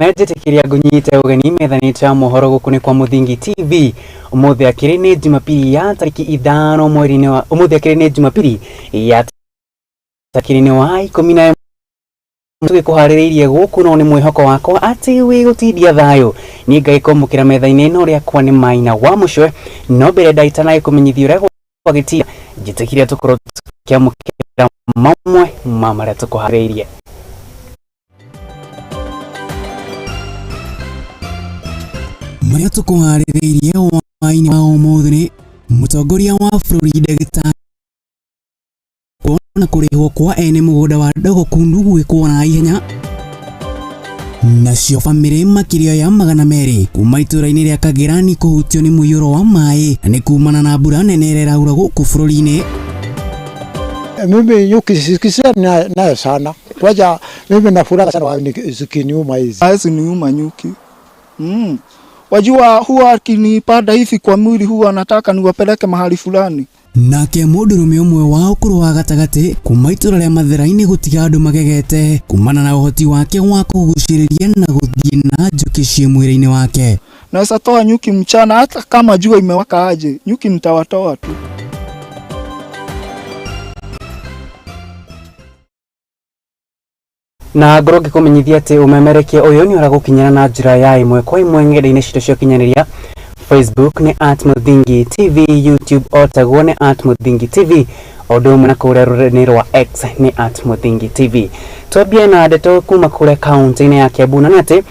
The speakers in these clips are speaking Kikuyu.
Njĩtĩkĩria ngũnyite ũgeni metha-inĩ itũ ya mohoro gũkũ nĩ kwa Mũthingi TV. Ũmũthĩ akĩrĩ nĩ Jumapili ya tarĩki 5 mweri-inĩ wa ũmũthĩ akĩrĩ nĩ Jumapili ya tarĩki wa 11 tũgĩkũharĩrĩirie gũkũ no nĩ mwĩhoko wakwa atĩ wĩ gũtindia thayũ. Niĩ ngagĩkũamũkĩra metha-inĩ ĩno rĩakwa nĩ Maina wa Mũcwe, no mbere ndaitanagĩkũmenyithia ũrĩa gwagĩtinda, njĩtĩkĩria tũkorwo tũkĩamũkĩra mamwe ma marĩa tũkũharĩrĩirie. Marĩa tũkũharĩrĩirie hwaĩ-inĩ wa ũmũthĩ nĩ mũtongoria wa bũrũri ndagĩtarĩ kuona kũrĩhwo kwa ene mũgũnda wa Ndogo Kundu gwĩkwo na ihenya. Nacio bamĩrĩ makĩria ya 200 kuma itũũra-inĩ rĩa Kagĩrani kũhutio nĩ mũiyũro wa maĩ na nĩ kumana na mbura nene ĩrĩa ĩraura gũkũ bũrũri-inĩ. Mimi nyuki sikisia nayo sana. Kwanza mimi nafuraha sana zikiniuma hizi. Hawezi niuma nyuki. Wajua huwa akinipanda hivi kwa mwili huwa nataka niwapeleke mahali fulani. Nake mũndũrũme ũmwe wa ũkũrũ wa gatagatĩ kuma itũũra rĩa Mathĩra-inĩ gũtiga andũ magegete kumana na ũhoti wake wa kũgucĩrĩria na gũthiĩ na njũkĩ ciĩ mwĩrĩ-inĩ wake. Naweza toa nyuki mchana hata kama jua imewaka aje, nyuki nitawatoa tu. Na ngorwo ngĩkũmenyithia atĩ ũmemerekia ũyũ nĩ ũragũkinyĩra na njĩra ya ĩmwe kwa ĩmwe ng'enda-inĩ citũ cia ũkinyanĩria. Facebook nĩ at Mũthingi TV, YouTube o taguo nĩ at Mũthingi TV, o ũndũ ũmwe na kũrĩa rũrenda-inĩ rwa X nĩ at Mũthingi TV. Twambie na ndeto kuma kũrĩa kaunti-inĩ ya Kiambu, na nĩ atĩ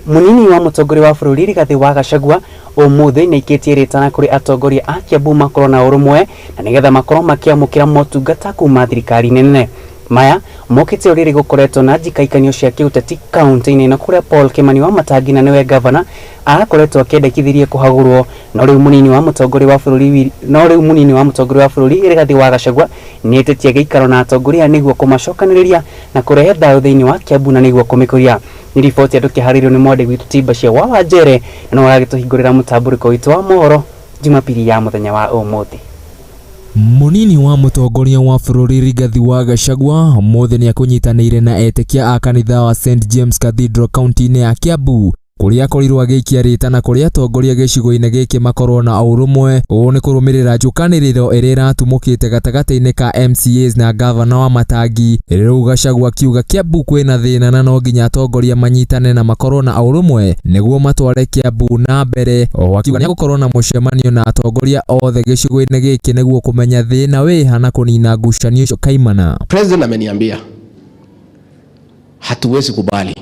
mũnini wa mũtongoria wa bũrũri Rigathĩ wa Gachagua ũmũthĩ nĩ aikĩtie rĩtana kũrĩ atongoria a Kiambu makorwo na ũrũmwe na nĩgetha makorwo makĩamũkĩra motungata kuma thirikari-inĩ nene. Maya mokĩte o rĩrĩ gũkoretwo na njikaikanio cia kĩũteti kaunti-inĩ ĩno kũrĩa Paul Kimani wa Matangi na nĩwe gavana arakoretwo akĩendekithĩria kũhagũrwo, no rĩu mũnini wa mũtongoria wa bũrũri no rĩu mũnini wa mũtongoria wa bũrũri Rigathĩ wa Gachagua nĩetĩtie gĩikaro na atongoria nĩguo kũmacokanĩrĩria na kũrehe thayũ thĩinĩ wa Kiambu na nĩguo kũmĩkũria. Nĩ riboti andũ kĩharĩirio nĩ mwandĩki witũ Timba wa Wanjere na no aragĩtũhingũrĩra mũtambũrĩko witũ wa mohoro Jumapili ya mũthenya wa ũmũthĩ. Mũnini wa mũtongoria wa bũrũri Rigathi wa Gachagua ũmũthĩ nĩakũnyitanĩire na etĩkia a kanitha wa St James Cathedral kaunti-inĩ ya Kiambu kũrĩa akorirwo agĩikia rĩtana kũrĩ atongoria gĩcigo-inĩ gĩkĩ makorwo na ũrũmwe. Ũũ nĩ kũrũmĩrĩra njũkanĩrĩro ĩrĩa ĩratumũkĩte gatagatĩ-inĩ ka MCAs na gavana wa Matangi. Rĩu Gachagua akiuga Kiambu kwĩna thĩna na no nginya atongoria manyitane na makorwo na ũrũmwe nĩguo matware Kiambu na mbere. Oho akiuga nĩegũkorwo na mũcemanio na atongoria othe gĩcigo-inĩ gĩkĩ nĩguo kũmenya thĩna wĩha na kũnina ngucanio icio kaimana. President ameniambia hatuwezi kubali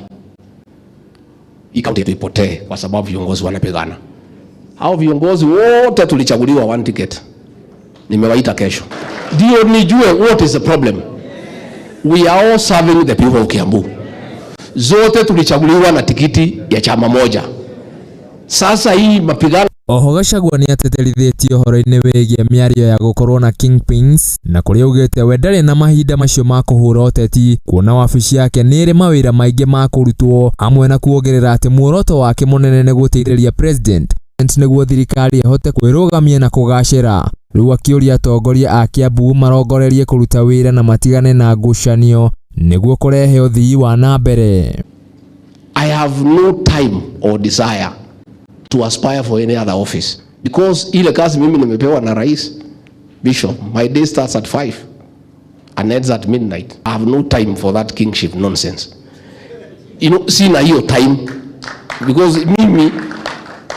hii kaunti yetu ipotee kwa sababu viongozi wanapigana. Hao viongozi wote tulichaguliwa one ticket. Nimewaita kesho ndio nijue what is the problem. We are all serving the people of Kiambu. Zote tulichaguliwa na tikiti ya chama moja. Sasa hii mapigano. Oho Gachagua nĩatĩtĩrithĩtie ũhoro-inĩ wĩgiĩ mĩario ya gũkorwo na kingpins na kũrĩa augĩte we ndarĩ na mahinda macio ma kũhũra ũteti kuona wabici yake nĩ ĩrĩ mawĩra maingĩ ma kũrutwo, hamwe na kuongerera atĩ muoroto wake mũnene nĩ gũteithĩrĩria president nĩguo thirikari ĩhote kwĩrũgamia na kũgacĩra. Rĩu akĩũria atongoria a Kiambu marongorerie kũruta wĩra na matigane na ngucanio nĩguo kũrehe ũthii wa na mbere. I have no time or desire to aspire for any other office because ile kazi mimi nimepewa na rais Bishop, my day starts at 5 and ends at midnight. I have no time for that kingship nonsense. You know, sina hiyo time because mimi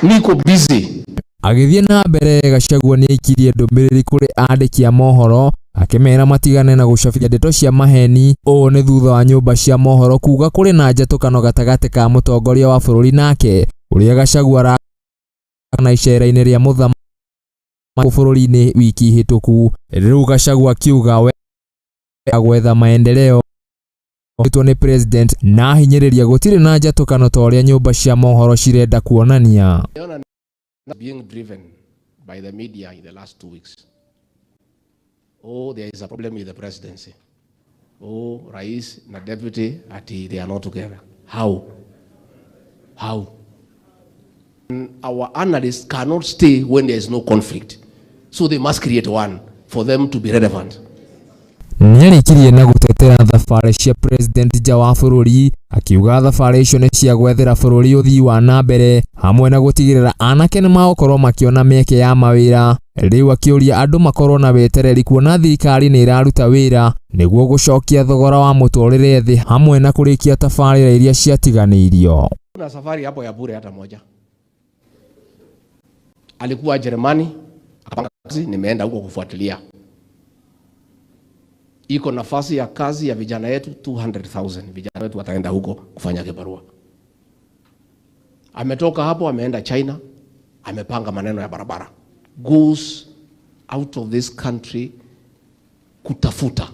niko busy. Agĩthiĩ na mbere Gachagua nĩaikirie ndũmĩrĩri kũrĩ andĩki a mohoro akĩmera matigane na gũcabithia ndeto cia maheni. Ũũ nĩ thutha wa nyũmba cia mohoro kuga kũrĩ na njatũkano gatagatĩ ka mũtongoria wa bũrũri nake ũrĩa Gachagua na icera-inĩ rĩa mũthamaki bũrũri-inĩ wiki hĩtũku. Rĩu Gachagua akiuga we agwetha maendeleo nĩ president na ahinyĩrĩria gũtirĩ na njatũkano ta ũrĩa nyũmba cia mohoro cirenda kuonania. Being driven by the media in the last 2 weeks. Oh, there is a problem with the presidency. Oh, rais na deputy ati they are not together. How? How? Our analysts cannot stay when there is no conflict. So they must create one for them to be relevant. Nĩarĩkirie na gũtetera thabarĩ cia president nja wa bũrũri, akiuga thabarĩ icio nĩ cia gwethera bũrũri ũthii wa na mbere hamwe na gũtigĩrĩra anake nĩmagũkorwo makĩona mĩeke ya mawĩra. Rĩu akĩũria andũ makorwo na wetereri kuona thirikari nĩ ĩraruta wĩra nĩguo gũcokia thogora wa mũtũrĩre thĩ hamwe na kũrĩkia tabarĩra iria ciatiganĩirio. Kuna safari hapo ya bure hata moja. Alikuwa Jerumani akapanga kazi, nimeenda huko kufuatilia. Iko nafasi ya kazi ya vijana yetu 200,000 vijana wetu wataenda huko kufanya kibarua. Ametoka hapo ameenda China, amepanga maneno ya barabara. Goes out of this country kutafuta,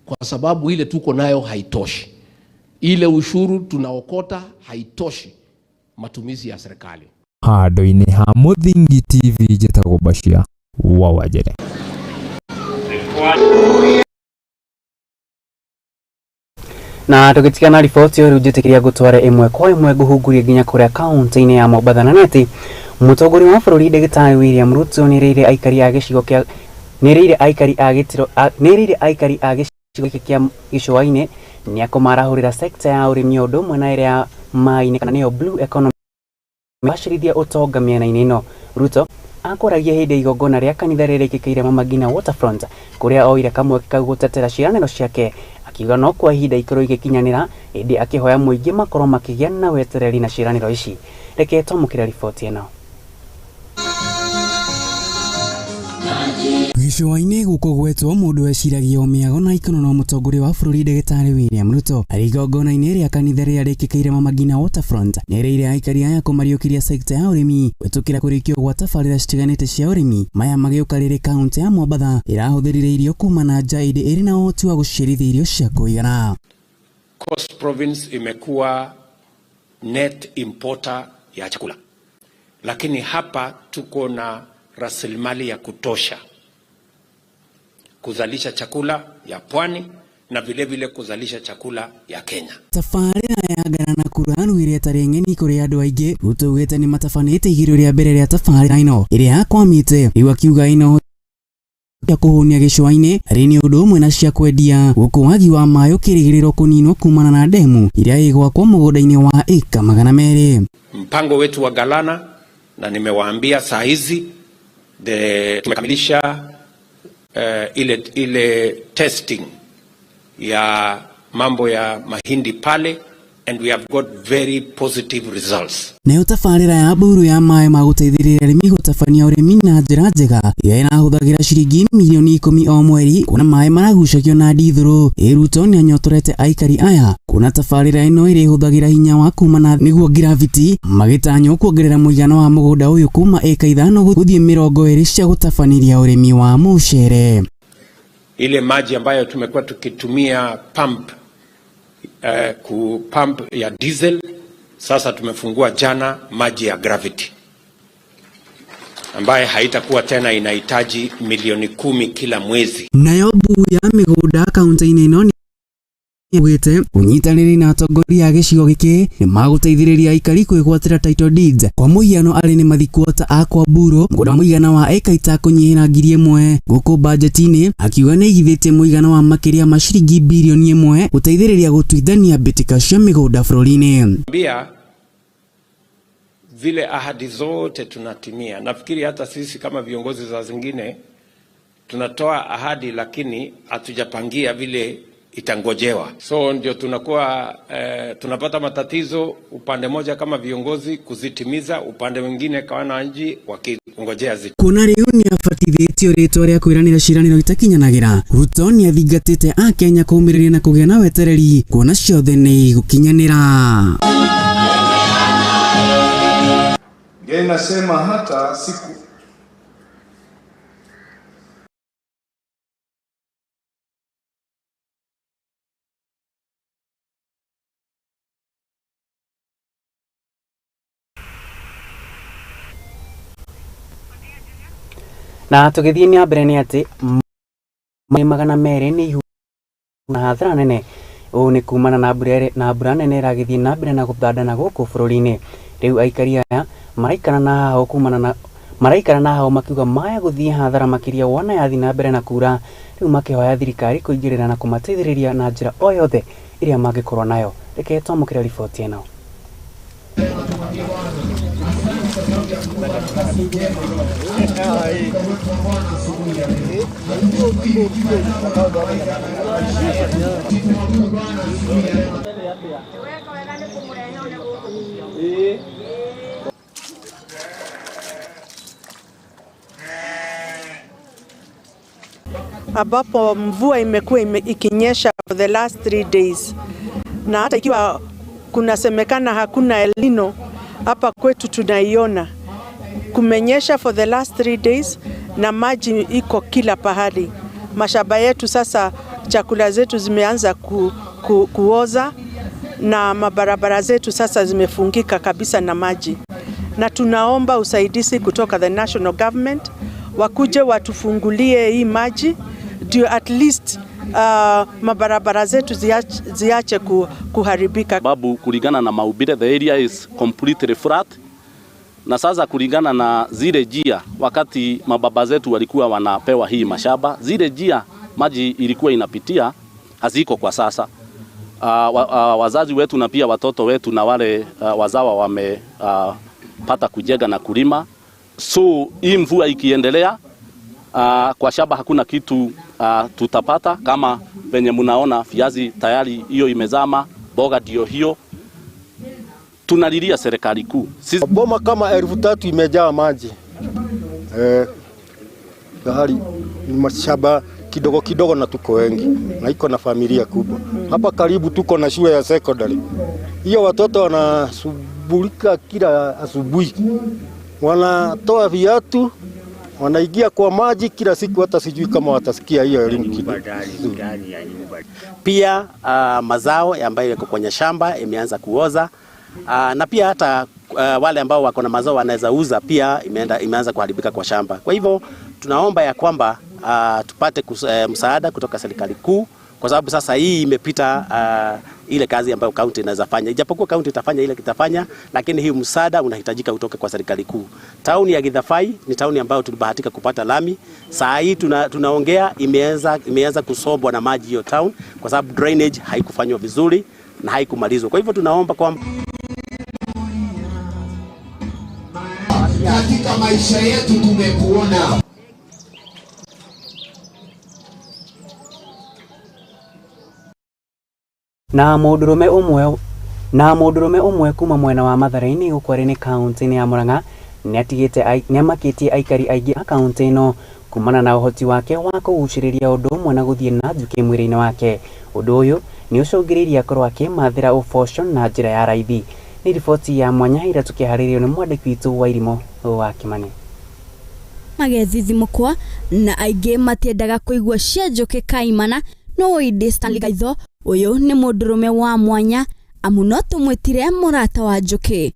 kwa sababu ile tuko nayo haitoshi, ile ushuru tunaokota haitoshi matumizi ya serikali. Handũ-inĩ ha Mũthingi TV, njĩtagwo Bashir wa Wajere. Na tũgĩtigana riboti ũyũ, rĩu njĩtĩkĩria ngũtware ĩmwe kwa ĩmwe ngũhungurie nginya kũrĩa kaunti-inĩ ya Mombatha, na nĩ atĩ mũtongoria wa bũrũri ndagĩtarĩ William Ruto nĩerĩire aikari a gĩcigo kĩa nĩerĩire aikari a gĩtiro nĩerĩire aikari a gĩcigo gĩkĩ kĩa gĩcũa-inĩ nĩekũmarahũrĩra sekta ya ũrĩmi o ũndũ ũmwe na ĩrĩa ya maĩ-inĩ kana nĩyo blue economy gũgacĩrithia ũtonga mĩena-inĩ ĩno. Ruto akwaragia hĩndĩ ya igongona rĩa kanitha rĩrĩkĩkĩire Mama Ngina Waterfront, kũrĩa oire kamweke kau gũtetera ciĩranĩro ciake, akiuga no kwa ihinda ikorwo igĩkinyanĩra, ĩndĩ akĩhoya mũingĩ makorwo makĩgĩa na wetereri na ciĩranĩro ici. Reke twamũkĩre riboti ĩno. Gĩcũa-inĩ gũkũ gwetwo mũndũ eciragia o mĩago na ikono, no mũtongoria wa bũrũri ndagĩtarĩ William Ruto arĩ igongona-inĩ rĩa kanitha rĩrĩa rĩkĩkĩire Mama Ngina Waterfront nĩerĩire aikari aya kũmariũkĩria sekta ya ũrĩmi kũhĩtũkĩra kũrĩkio gwa tabarĩra citiganĩte cia ũrĩmi. Maya magĩũka rĩrĩ kaunti ya Mombatha ĩrahũthĩrire irio kuma na nja ĩndĩ ĩrĩ na ũhoti wa gũciarithia irio cia kũigana. Coast Province imekuwa net importer ya chakula, lakini hapa tuko na rasilimali ya kutosha kuzalisha chakula ya pwani na vile vile kuzalisha chakula ya Kenya. Tabarĩra ya Ngara na Kuranu ĩrĩa ĩtarĩ ng'eni kũrĩ andũ aingĩ, Ruto augĩte nĩ matabanĩte igerio rĩa mbere rĩa tabarĩra ĩno ĩrĩa yakwamĩte, rĩu akiuga ĩno cia kũhũnia gĩcũa-inĩ arĩ nĩ ũndũ ũmwe na cia kwendia, gũkũ wagi wa maĩ ũkĩrĩgĩrĩrwo kũninwo kumana na ndemu ĩrĩa ĩgwakwo mũgũnda-inĩ wa ĩka 200. Mpango wetu wa Galana, na nimewaambia saa hizi tumekamilisha ile testing ya mambo ya mahindi pale and we have got very positive results. Nayo tabarĩra ya Mburu ya maĩ ma gũteithĩrĩria arĩmi gũtabania ũrĩmi na njĩra njega ĩrĩa ĩrahũthagĩra ciringi mirioni 10 o mweri, kuona maĩ maragucagio na ndithũrũ. Ĩ Ruto nĩanyotorete aikari aya kuona tabarĩra ĩno ĩrĩhũthagĩra hinya wa kuma na nĩguo gravity, magĩtanywo kuongerera mũigana wa mũgũnda ũyũ kuma ĩka 5 gũthiĩ 20 cia gũtabanĩria ũrĩmi wa mũcere. Ile maji ambayo tumekuwa tukitumia pump, ku pump ya diesel, sasa tumefungua jana maji ya gravity ambaye haitakuwa tena inahitaji milioni 10 kila mwezi. Nayo mbu ya mĩgũnda kaunti-inĩ ĩno nĩaugĩte ũnyitanĩri na atongoria a gĩcigo gĩkĩ nĩmagũteithĩrĩria aikari kwĩgwatĩra title deeds. Kwa mũhiano arĩ nĩ mathikuota a Kwamburo mũgũnda wa mũigana wa ĩka itakũnyihĩra 1000 gũkũ bajeti-inĩ, akiuga nĩaigithĩtie mũigana wa makĩria ma ciringi birioni 1 gũteithĩrĩria gũtuithania mbĩtĩka cia mĩgũnda bũrũri-inĩ. Pia zile ahadi zote tunatimia. Nafikiri hata sisi kama viongozi za zingine tunatoa ahadi lakini hatujapangia vile itangojewa. So ndio tunakuwa tunapata matatizo upande moja kama viongozi kuzitimiza, upande mwingine kwa wananchi wakingojea zi. Kuona rĩu nĩabatithĩtio rĩtwa rĩa kwĩranĩra ciĩranĩro itakinyanagĩra, Ruto nĩathingatĩte akenya kũũmĩrĩria na kũgĩa na wetereri kuona ciothe nĩ igũkinyanĩra. Ndio inasema hata siku Na tũgĩthiĩ na mbere nĩ atĩ 200 nĩ ihu na hathara nene. Ũũ nĩ kumana na mbura nene ĩragĩthiĩ na mbere na gũthanda na gũkũ bũrũri-inĩ. Rĩu aikari aya maraikara na haho kumana na Maraikara na hao makiuga maya gũthiĩ hathara makĩria wona yathi na mbere na kura. Rĩu makĩhoya thirikari kũingĩrĩra na kũmateithĩrĩria na njĩra o yothe ĩrĩa mangĩkorwo nayo. Reke twamũkĩre riboti ĩno. Ambapo mvua imekuwa ikinyesha for the last 3 days, na hata ikiwa kunasemekana hakuna El Nino hapa kwetu tunaiona kumenyesha for the last 3 days na maji iko kila pahali. Mashamba yetu sasa, chakula zetu zimeanza kuoza na mabarabara zetu sasa zimefungika kabisa na maji, na tunaomba usaidizi kutoka the national government wakuje watufungulie hii maji ndio at least mabarabara zetu ziache kuharibika. Babu, kulingana na maumbile the area is completely flat, na sasa kulingana na zile njia wakati mababa zetu walikuwa wanapewa hii mashamba, zile njia maji ilikuwa inapitia haziko kwa sasa. Wazazi wetu na pia watoto wetu na wale wazawa wamepata kujenga na kulima. So hii mvua ikiendelea, kwa shamba hakuna kitu tutapata. Kama venye mnaona viazi tayari hiyo imezama, boga ndio hiyo. Tunalilia serikali kuu. Boma kama 3000 imejaa maji. Gari mashamba kidogo kidogo na tuko wengi na iko na familia kubwa. Hapa karibu tuko na shule ya secondary. Hiyo watoto wanasubulika kila asubuhi. Wanatoa viatu, wanaingia kwa maji kila siku, hata sijui kama watasikia hiyo elimu kidogo. Pia mazao ambayo yako kwenye shamba imeanza kuoza, na pia hata wale ambao wako na mazao wanaweza uza pia imeanza kuharibika kwa shamba. Kwa hivyo tunaomba ya kwamba tupate msaada kutoka serikali kuu, kwa sababu sasa hii imepita ile kazi ambayo county inaweza fanya. Ijapokuwa county itafanya ile kitafanya, lakini hii msaada unahitajika utoke kwa serikali kuu. Tauni ya Githurai ni tauni ambayo tulibahatika kupata lami. Saa hii tunaongea imeanza kusombwa na maji hiyo town, kwa sababu drainage haikufanywa vizuri na haikumalizwa. Kwa hivyo tunaomba kwamba katika maisha yetu tumekuona. Na mũndũrũme ũmwe kuma mwena wa Mathare-inĩ gũkũ nĩ kaunti-inĩ ya Murang'a nĩamakĩtie aikari aingĩ a kaunti ĩno kumana na ũhoti wake wa kũgucĩrĩria ũndũ ũmwe na gũthiĩ na njũkĩ mwĩrĩ-inĩ wake. Ũndũ ũyũ nĩ ũcũngĩrĩirie akorwo akĩmathĩra ũboco na njĩra ya raithi. Nĩ riboti ya mwanya ĩrĩa tũkĩharĩirio nĩ mwandĩki witũ wa Irimũ wa Kimani. Magethithimũkwa na aingĩ matiendaga kũigua cia njũkĩ kaimana, no ĩndĩ Stanley Gaitho ũyũ nĩ mũndũrũme wa mwanya amu no tũmwĩtire mũrata wa njũkĩ.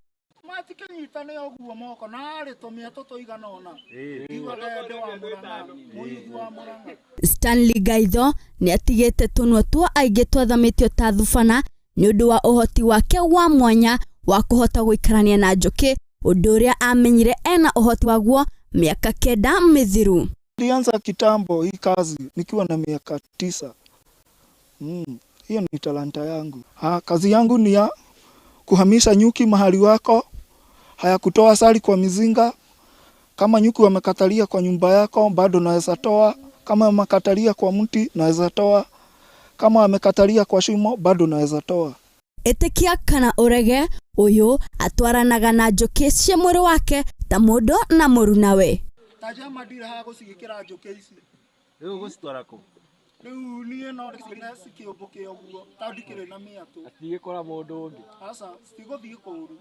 Matikĩnyitane ũguo moko na arĩ tũmĩatũ tũigana ũna. Stanley Gaitho nĩ atigĩte tũnua twa aingĩ twathamĩtio ta thubana nĩ ũndũ wa ũhoti wake wa mwanya wa kũhota gũikarania na njũkĩ, ũndũ ũrĩa amenyire ena ũhoti waguo miaka 9 mĩthiru. Nilianza kitambo hii kazi nikiwa na miaka 9. Hiyo ni talanta yangu. Kazi yangu ni ya kuhamisha nyuki mahali wako, haya kutoa asali kwa mizinga. Kama nyuki wamekatalia kwa nyumba yako bado naweza toa, kama wamekatalia kwa mti naweza toa, kama wamekatalia kwa shimo bado naweza toa. Ĩtĩkia kana ũrege, ũyũ atwaranaga na njũkĩ cia mwĩrĩ wake ta mũndũ na mũrunawe. Tajama ndire ha gũcigĩkĩra njũkĩ ici. Rĩu gũcitwara kũ? Rĩu niĩ no ndĩcikĩũmbũke ũguo tondũ ndikĩrĩ na mĩatũ. Atigĩkora mũndũ ũngĩ. Aca, citigũthiĩ kũũru.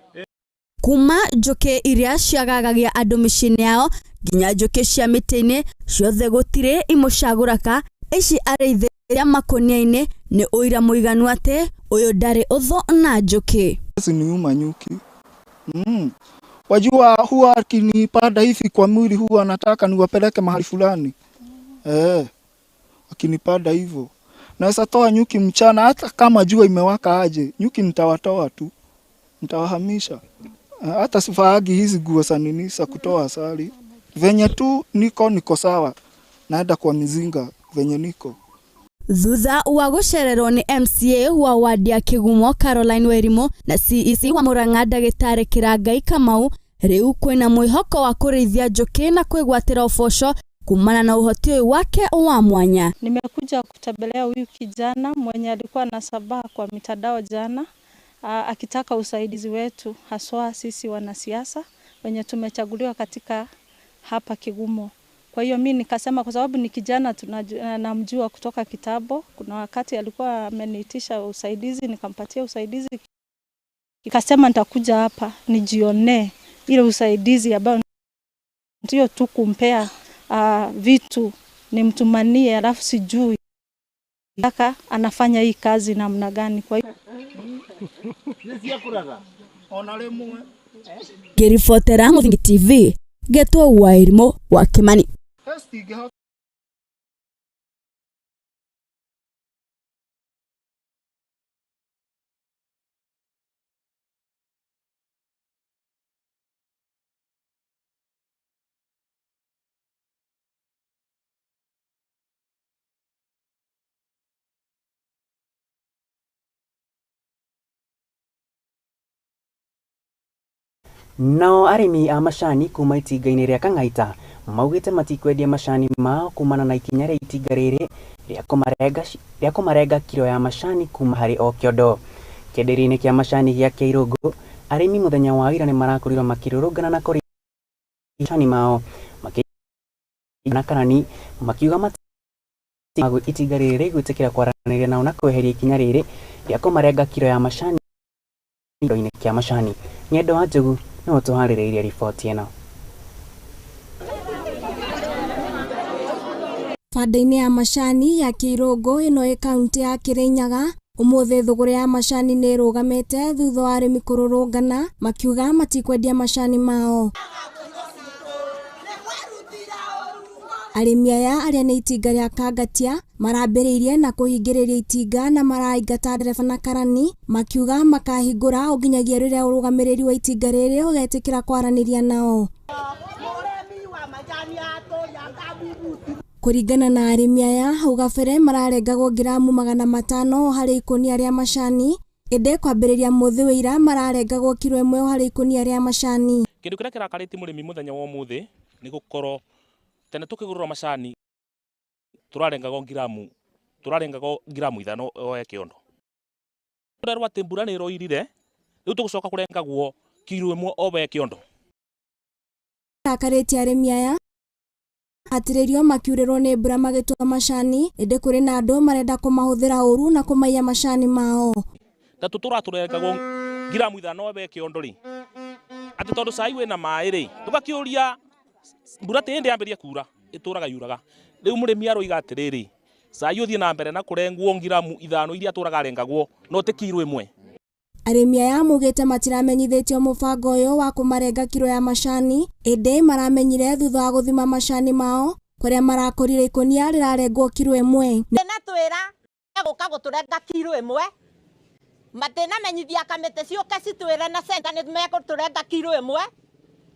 Kuma njũkĩ iria ciagagagia andũ mĩciĩ-inĩ yao nginya njũkĩ cia mĩtĩ-inĩ ciothe gũtirĩ imũcagũraga, ici arĩithĩria makũnia-inĩ nĩ ũira mũiganu atĩ ũyũ ndarĩ ũthũ na njũkĩ. Niuma nyuki. Wajua huwa akinipanda hivi kwa mwili huwa nataka niwapeleke mahali fulani. Akinipanda hivyo. Naweza toa nyuki mchana hata kama jua imewaka aje, nyuki nitawatoa tu. Nitawahamisha. Hata sifaagi hizi nguo za nini za kutoa asali. Venye tu niko niko sawa, naenda kwa mizinga venye niko. Thutha wa gũcererwo nĩ MCA wa wadi ya Kĩgumo Caroline Wairimu na CEC wa Murang'a ndagĩtarĩ Kĩrangai Kamau, rĩu kwĩna mwĩhoko wa kũrĩithia njũkĩ na kwĩgwatĩra ũboco kumana na ũhoti ũyũ wake wa mwanya. Nimekuja kutembelea huyu kijana mwenye alikuwa na sabaha kwa mitandao jana, akitaka usaidizi wetu haswa sisi wanasiasa wenye tumechaguliwa katika hapa Kigumo. Kwa hiyo mimi nikasema kwa sababu ni kijana namjua kutoka kitambo, kuna wakati alikuwa ameniitisha usaidizi nikampatia usaidizi. Nikasema nitakuja hapa nijionee ile usaidizi ambao ndio tu kumpea vitu nimtumanie, alafu sijui kaka anafanya hii kazi namna gani. Kwa hiyo ngĩribotera Mũthingi TV ngetwo Wairimu wa Kimani. Nao arĩmi a macani kuma itinga-inĩ rĩa Kang'aita maugĩte matikwendia macani mao kumana na ikinya rĩa itinga rĩrĩ rĩa kũmarenga kiro ya macani kuma harĩ o kĩondo. Kĩenderio-inĩ kĩa macani gĩa Kĩirũngũ, arĩmi mũthenya wa ira nĩmarakorirwo makĩrũrũngana na kũrĩa macani mao na karani makiuga itinga rĩrĩ rĩgwĩtĩkĩra kwaranĩria nao na kweheria ikinya rĩrĩ rĩa kũmarenga kiro ya macani kĩondo-inĩ kĩa macani. Ng'endo wa Njogu nĩwe ũtũharĩrĩirie riboti ĩno. Banda-inĩ ya macani ya Kĩirũngũ ĩno ĩ kaunti ya Kĩrĩnyaga, ũmũthĩ thũgũrĩ ya macani nĩ ĩrũgamĩte thutha wa arĩmi kũrũrũngana makiuga matikwendia macani mao. Arĩmi aya arĩa nĩ itinga rĩa Kangatia marambĩrĩirie na kũhingĩrĩria itinga na maraingata ndereba na karani makiuga makahingũra o nginyagia rĩrĩa ũrũgamĩrĩri wa itinga rĩrĩ ũgetĩkĩra kwaranĩria nao. Kũringana na arĩmi aya, hau gabere mararengagwo ngiramu 500 harĩ ikũnia rĩa macani, ĩndĩ kwambĩrĩria mũthĩ wa ira mararengagwo kiro 1 harĩ ikũnia rĩa macani. Kĩndũ kĩrĩa kĩrakarĩtie mũrĩmi mũthenya wa ũmũthĩ nĩ gũkorwo tene tukigurwo macani turarengagwo ngiramu 5 o kĩondo. Turerwo atĩ mbura nĩ ĩroirire, rĩu tũgũcoka kũrengagwo kiro 1 o kĩondo. Rakarĩtie arĩmi aya hatĩrĩrio makiurĩrwo nĩ mbura magĩtua macani, ĩndĩ kũrĩ na andũ marenda kũmahũthĩra ũru na kũmaiya macani mao. Na tũtũra ngiramu 5 o kĩondo rĩ, atĩ tondũ cai wĩna maĩ rĩ, tũgakĩũria mbura ti ĩndĩ yambĩrĩria kura, ĩtũraga yuraga. Rĩu mũrĩmi aroiga atĩrĩrĩ, cai ũthiĩ na mbere na kũrengwo ngiramu 5 iria atũraga arengagwo, no ti kiro 1. Arĩmi aya maugĩte matiramenyithĩtio mũbango ũyũ wa kũmarenga kiro ya macani, ĩndĩ maramenyire thutha wa gũthima macani mao kũrĩa marakorire ikũnia rĩrarengwo kiro 1. Na twĩra gũka gũtũrenga kiro 1, matinamenyithia kamĩtĩ ciũke citwĩre na centa nĩ megũtũrenga kiro 1.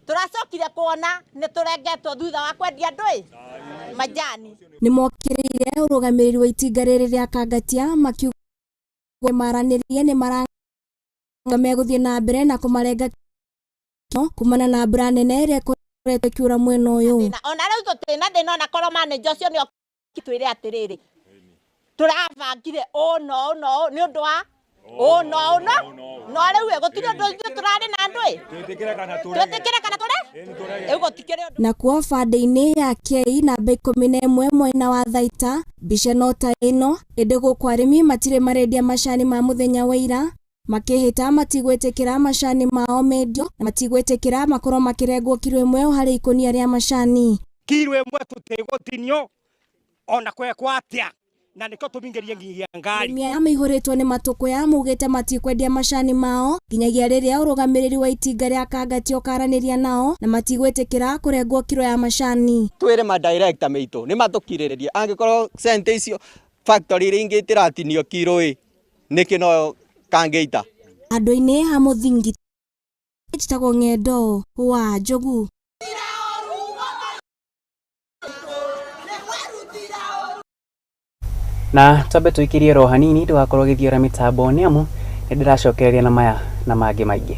Turacokire kuona nĩ tũrengetwo thutha wa kwendia ndũĩ majani. Nĩ mokĩrĩire ũrũgamĩrĩri wa itinga rĩrĩ rĩa Kangatia makiuga maranĩrie nĩ maranga megũthiĩ na mbere na kũmarenga kumana na mbura nene ĩrĩa ĩkoretwo ĩkiura mwena ũyũ. Ona rĩu tũtirĩ na thĩna ona korwo manager ũcio nĩ okĩtwĩre atĩrĩrĩ, tũrabangire ũũ na ũũ na ũũ nĩ ũndũ wa ũũ na ũũ no rĩu gũtirĩ ũndũ ithuĩ tũrarĩ na andũ ĩ twĩtĩkĩre kana tũre rĩu gũtikĩrĩ ũndũ. Nakuo banda-inĩ ya Kei namba 11 mwena wa Thaita, mbica no ta ĩno, ĩndĩ gũkũ arĩmi matirĩ marendia macani ma mũthenya wa ira, makĩhĩta matigwĩtĩkĩra macani mao mendio na matigwĩtĩkĩra makorwo makĩrengwo kiro 1 harĩ ikũnia rĩa macani. Kiro 1 tũtigũtinio ona kwekwo atĩa, na nĩkĩo tũmingĩrie nginya ngari. Arĩmi aya maihũrĩtwo nĩ matũkũya maugĩte matikwendia macani mao nginyagia rĩrĩa ũrũgamĩrĩri wa itinga rĩa Kangatia ũkaranĩria nao na matigwĩtĩkĩra kũrengwo kiro ya macani. Twĩre ma director meitũ nĩ matũkirĩrĩrie, angĩkorwo centa icio factory iria ingĩ itiratinio kiro ĩ nĩkĩ no Kangeita. Andũ-inĩ a Mũthingi, njĩtagwo Ng'endo wa Njogu. Na twambe tũikirie ro hanini ndũgakorwo gĩthiora mĩtambo nĩ amu nĩ ndĩracokereria na maya na mangĩ maingĩ.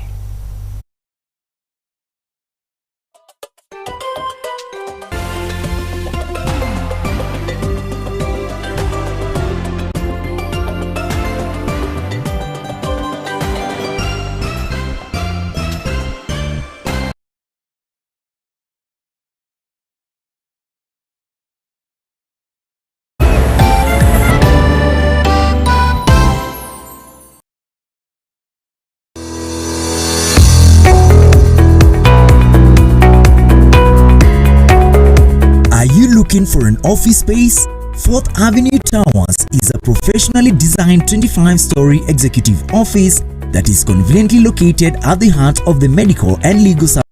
Looking for an office space? 4th Avenue Towers is a professionally designed 25-story executive office that is conveniently located at the heart of the medical and legal service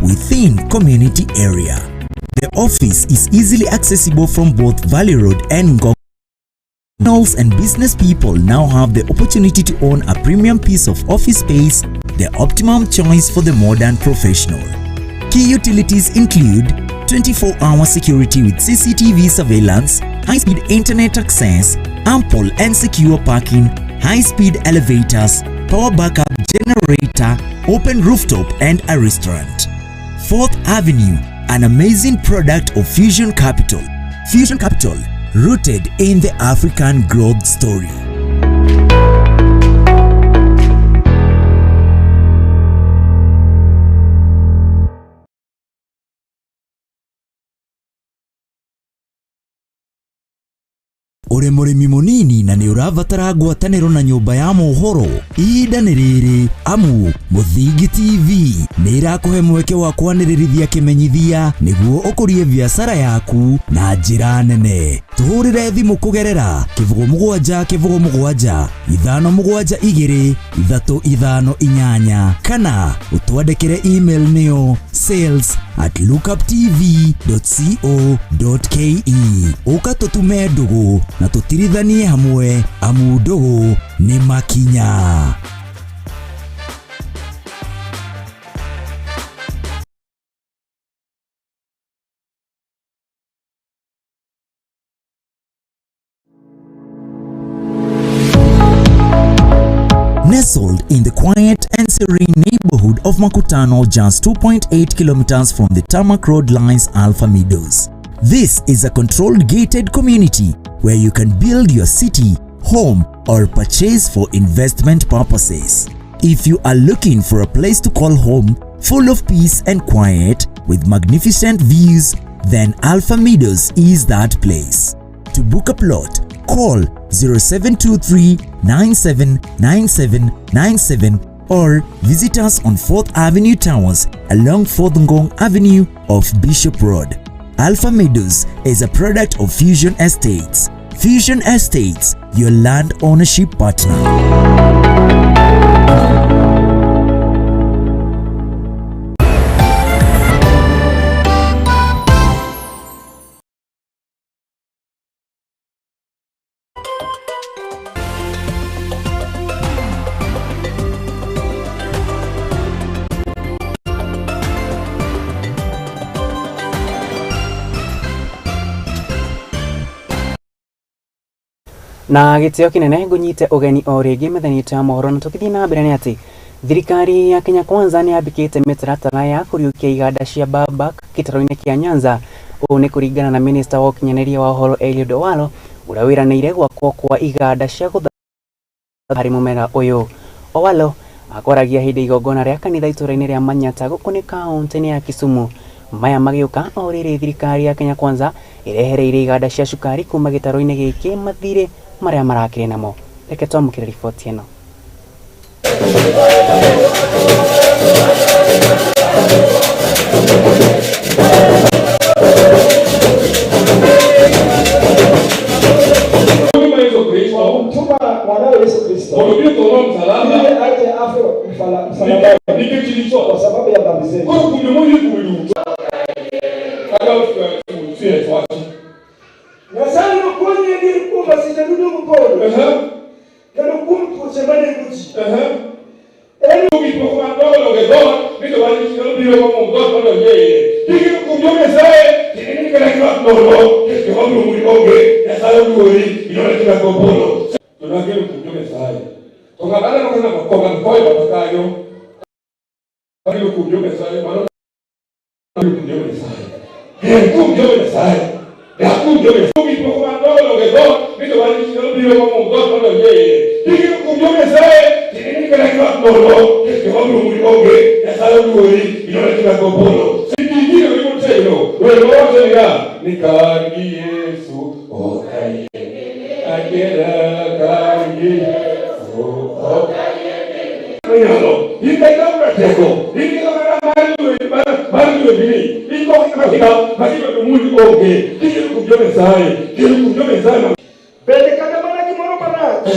within community area. The office is easily accessible from both Valley Road and Ngong. Professionals and business people now have the opportunity to own a premium piece of office space, the optimum choice for the modern professional. Key utilities include 24-hour security with CCTV surveillance, high-speed internet access, ample and secure parking, high-speed elevators, power backup generator, open rooftop and a restaurant. 4th Avenue, an amazing product of Fusion Capital. Fusion Capital, rooted in the African growth story. Ũrĩ mũrĩmi mũnini na nĩ ũrabatara ngwatanĩro na nyũmba ya mohoro, ihinda nĩ rĩrĩ amu Mũthingi TV nĩ ĩrakũhe mweke wa kwanĩrĩrithia kĩmenyithia nĩguo ũkũrie biacara yaku na njĩra nene. Tũhũrĩre thimũ kũgerera 07 07 5 7 2 3 5 8 kana ũtwandĩkĩre email nĩyo sales@lookuptv.co.ke. Ũka tũtume ndũgũ na tũtirithanie hamwe amu ndũgũ nĩ makinya. Nestled in the quiet and serene neighborhood of Makutano, just 2.8 kilometers from the tarmac road lies Alpha Meadows. This is a controlled gated community where you can build your city, home, or purchase for investment purposes. If you are looking for a place to call home, full of peace and quiet, with magnificent views, then Alpha Meadows is that place. To book a plot, call 0723 979797 or visit us on 4th Avenue Towers along 4th Ngong Avenue off Bishop Road. Alpha Meadows is a product of Fusion Estates. Fusion Estates, your land ownership partner. Na gĩtĩo kĩnene ngũnyite ũgeni o rĩngĩ methani ya mohoro na tũkĩthiĩ na mbere nĩ atĩ thirikari ya Kenya Kwanza nĩ yambĩkĩte mĩtaratara ya kũriũkia iganda cia Babak gĩtarũ-inĩ kĩa Nyanza. Ũũ nĩ kũringana na minista wa ũkinyanĩria wa ũhoro Eliud Owalo ũrĩa wĩranĩire gwakwo kwa iganda cia gũthondeka harĩ mũmera ũyũ. Owalo akwaragia hĩndĩ igongona rĩa kanitha itũũra-inĩ rĩa Manyata gũkũ nĩ kaũntĩ-inĩ ya Kisumu. Maya magĩũka o rĩrĩ thirikari ya Kenya Kwanza ĩrehereire iganda cia cukari kuma gĩtarũ-inĩ gĩkĩ mathirĩ marĩa marakĩrĩ namo. Reke twamũkĩre riboti ĩno. Mwanawe Yesu Kristo ili aje afe msalabani kwa sababu ya dhambi zetu. Inonekana gopolo. Tunagero kuom Nyasaye. To ng'ama aneno kaka kong'at koe bathe kanyo, ageno kuom Nyasaye, mano ageno kuom Nyasaye. Gen kuom Nyasaye. Dak kuom Nyasaye. Gik moko madongo dongo e dhoot, ni to wan nyalo biro momom dhoot mondo odhi e iye. Kigeno kuom Nyasaye, tiende ni kata giwak nono, nikech gima biro muri onge, Nyasaye oluori, inonekana gopolo. Gigino gi motegno, wer mawacho niya, ni kar gi Yesu ok ayie. Adiera kar gi Yesu ok ayie. In ka ikawo ratego, in gi kamera mar lweti mar lwetini, in kok higa ma gima to muri onge. Kigeno kuom Nyasaye, geno kuom Nyasaye. Bende kata mana gimoro marach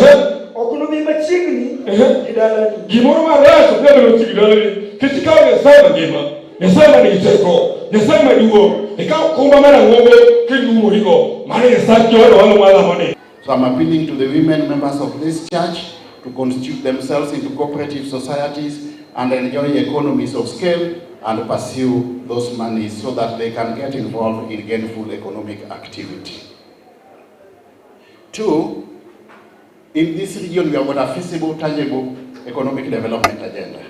ok nobi machiegni gi dalani. Gimoro marach ok nyal bedo machiegni dalani nikech ikawo Nyasaye mangima, Nyasaye man gi teko, Nyasaye maduong', ikawo okumba mar ang'ongo kendo iumorigo. Mano Nyasach jogo walo malamo ni. So I'm appealing to the women members of this church to constitute themselves into cooperative societies and enjoy economies of scale and pursue those monies so that they can get involved in gainful economic activity. Two, in this region we have got a feasible, tangible economic development agenda.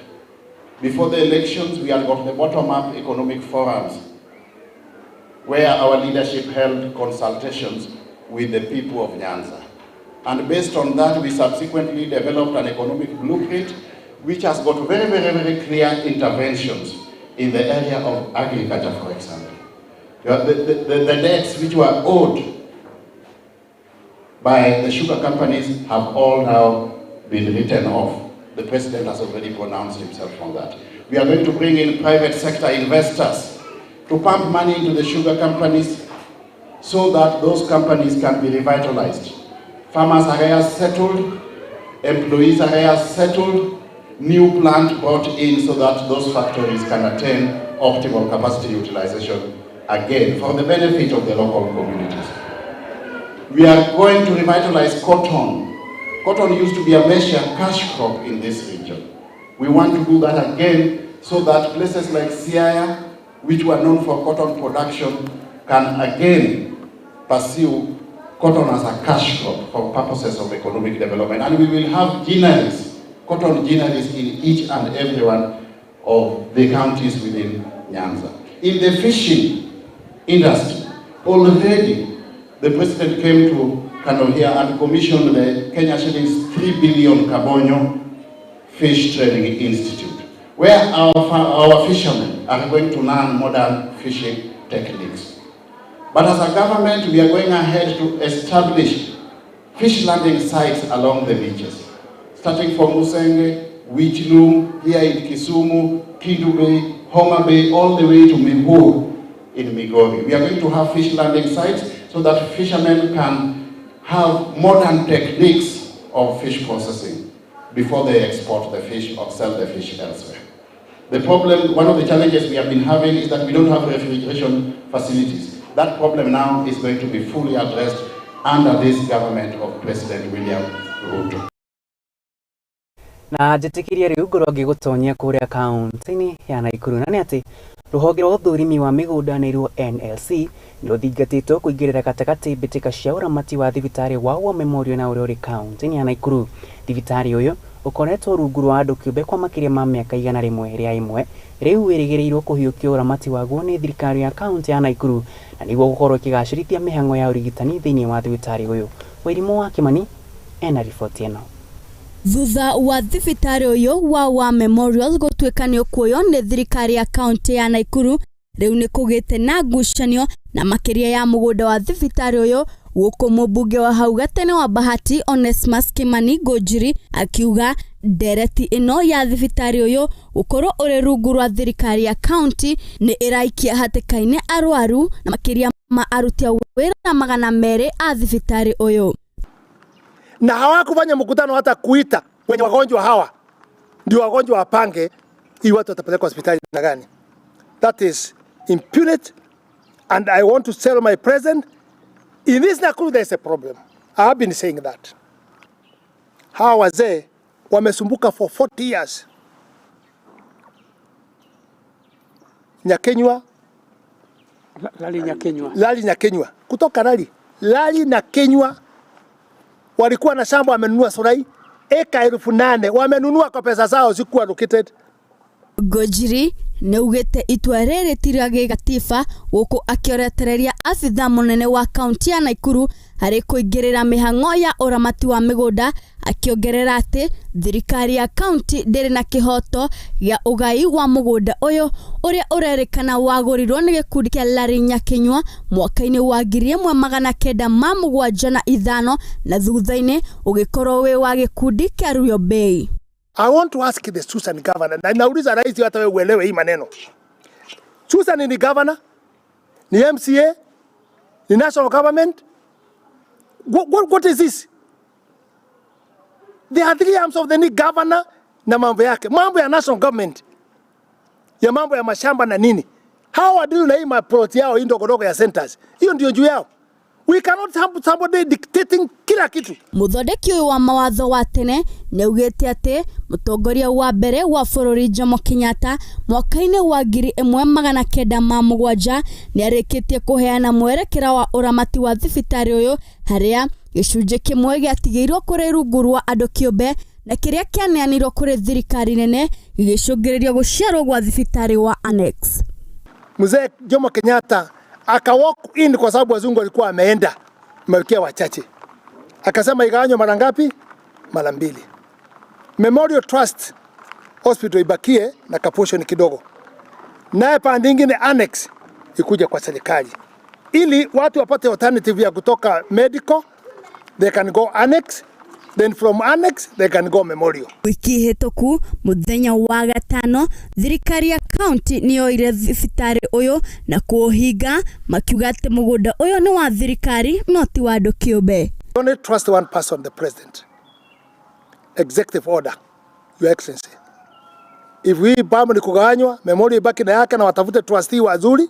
Before the elections, we had got the bottom-up economic forums where our leadership held consultations with the people of Nyanza. And based on that, we subsequently developed an economic blueprint which has got very, very, very clear interventions in the area of agriculture, for example. The debts which were owed by the sugar companies have all now been written off. The president has already pronounced himself on that. We are going to bring in private sector investors to pump money into the sugar companies so that those companies can be revitalized. Farmers arrears settled, employees arrears settled, new plant brought in so that those factories can attain optimal capacity utilization again for the benefit of the local communities. We are going to revitalize cotton. Cotton used to be a major cash crop in this region. We want to do that again so that places like Siaya, which were known for cotton production, can again pursue cotton as a cash crop for purposes of economic development. And we will have ginneries, cotton ginneries in each and every one of the counties within Nyanza. In the fishing industry, already the president came to Kano here and commissioned the Kenya shillings 3 billion Kabonyo Fish Training Institute, where our fishermen are going to learn modern fishing techniques. But as a government, we are going ahead to establish fish landing sites along the beaches, starting from Musenge, Wichlum, here in Kisumu, Kindu Bay, Homa Bay, all the way to Mihur in Migori. We are going to have fish landing sites so that fishermen can have modern techniques of fish processing before they export the fish or sell the fish elsewhere. The problem, one of the challenges we have been having is that we don't have refrigeration facilities. That problem now is going to be fully addressed under this government of President William Ruto. Na njĩtĩkĩrie rĩu ngorwo ngĩgũtonyia kũrĩa kaunti-inĩ ya Naikuru na nĩ atĩ rũhonge rwa ũthũrimi wa mĩgũnda nĩruo NLC nĩ rũthingatĩtwo kũingĩrĩra gatagatĩ mbĩtĩka cia ũramati wa thibitarĩ wa War Memorial na ũrĩa ũrĩ kaunti-inĩ ya Naikuru. Thibitarĩ ũyũ ũkoretwo rungu rwa andũ kĩũmbe kwa makĩria ma mĩaka 101 rĩu wĩrĩgĩrĩirwo kũhiũkio ũramati waguo nĩ thirikari ya kaunti ya Naikuru na nĩguo gũkorwo ĩkĩgacĩrithia mĩhang'o ya ũrigitani thĩinĩ wa thibitarĩ ũyũ. Wairimu wa Kimani ena riboti ĩno. Thutha wa thibitarĩ ũyũ wa War Memorial gũtuĩka nĩ ũkuoywo nĩ thirikari ya kaunti ya Naikuru, rĩu nĩ kũgĩte na ngucanio na makĩria ya mũgũnda wa thibitarĩ ũyũ, gũkũ mũmbunge wa hau gatene wa Bahati Onesmus Kimani Ngunjiri akiuga ndereti ĩno ya thibitarĩ ũyũ gũkorwo ũrĩ rungu rwa thirikari ya kaunti nĩ ĩraikia hatĩka-inĩ arwaru na makĩria ma aruti a wĩra 200 a thibitarĩ ũyũ. Na hawakufanya mkutano hata kuita wenye wagonjwa hawa ndio wagonjwa wapange hii watu watapelekwa hospitali na gani. That is impunity, and I want to tell my president, in this Nakuru there is a problem. I have been saying that. Hawa wazee wamesumbuka for 40 years. Nyakenywa, Lali Nyakenywa. Lali Nyakenywa. Kutoka Lali. Lali Nyakenywa Walikuwa na shamba wamenunua Solai eka 8,000 wamenunua kwa pesa zao, zikuwa allocated. Ngũnjiri nĩaugĩte itua rĩrĩ ti rĩa gĩgatiba gũkũ akĩoretereria abithaa mũnene wa kaunti ya Naikuru harĩ kũingĩrĩra mĩhang'o ya ũramati wa mĩgũnda, akĩongerera atĩ thirikari ya kaunti ndĩrĩ na kĩhoto gĩa ũgai wa mũgũnda ũyũ ũrĩa ũrerĩkana wagũrirwo nĩ gĩkundi kĩa Larry Nyakinyua mwaka-inĩ wa 1975 na thutha-inĩ ũgĩkorwo wĩ wa gĩkundi kĩa Ruyo Bay. I want to ask the Susan governor, na nauliza rais hata wewe uelewe hii maneno. Susan ni governor, ni MCA, ni national government. What is this? There are three arms of the governor na mambo yake. Mambo ya national government, ya mambo ya mashamba na nini. Hao wadili na hii maplot yao hii ndogo ya centers. Hiyo ndio juu yao. We cannot have somebody dictating kila kitu. Muthondeki ũyũ wa mawatho wa tene nĩaugĩte atĩ mũtongoria wa mbere wa bũrũri Jomo Kenyatta mwaka-inĩ wa 1907 nĩarĩkĩtie kũheana mwerekera wa ũramati wa thibitarĩ ũyũ harĩa gĩcunjĩ kĩmwe gĩatigĩirwo kũrĩ rungu rwa andũ kĩũmbe na kĩrĩa kĩaneanirwo kũrĩ thirikari nene gĩgĩcũngĩrĩria gũciarwo gwa thibitarĩ wa Annex. Mzee Jomo Kenyatta aka walk in kwa sababu wazungu walikuwa wameenda, malkia wachache. Akasema igawanywe mara ngapi? Mara mbili. Memorial Trust Hospital ibakie na kaportion kidogo. Naye pande nyingine annex ikuja kwa serikali. Ili watu wapate alternative ya kutoka medical, they can go annex, then from annex they can go memorial. Wiki hĩtũku mũthenya wa gatano thirikari ya kaunti nĩyoire thibitarĩ ũyũ na kũũhinga makiuga atĩ mũgũnda ũyũ nĩ wa thirikari no ti wa andũ kĩũmbe. Only trust one person, the president. Executive order, Your Excellency. If we bamo ni kugawanywa, memorial ibaki na yake na watafute trustee wazuri.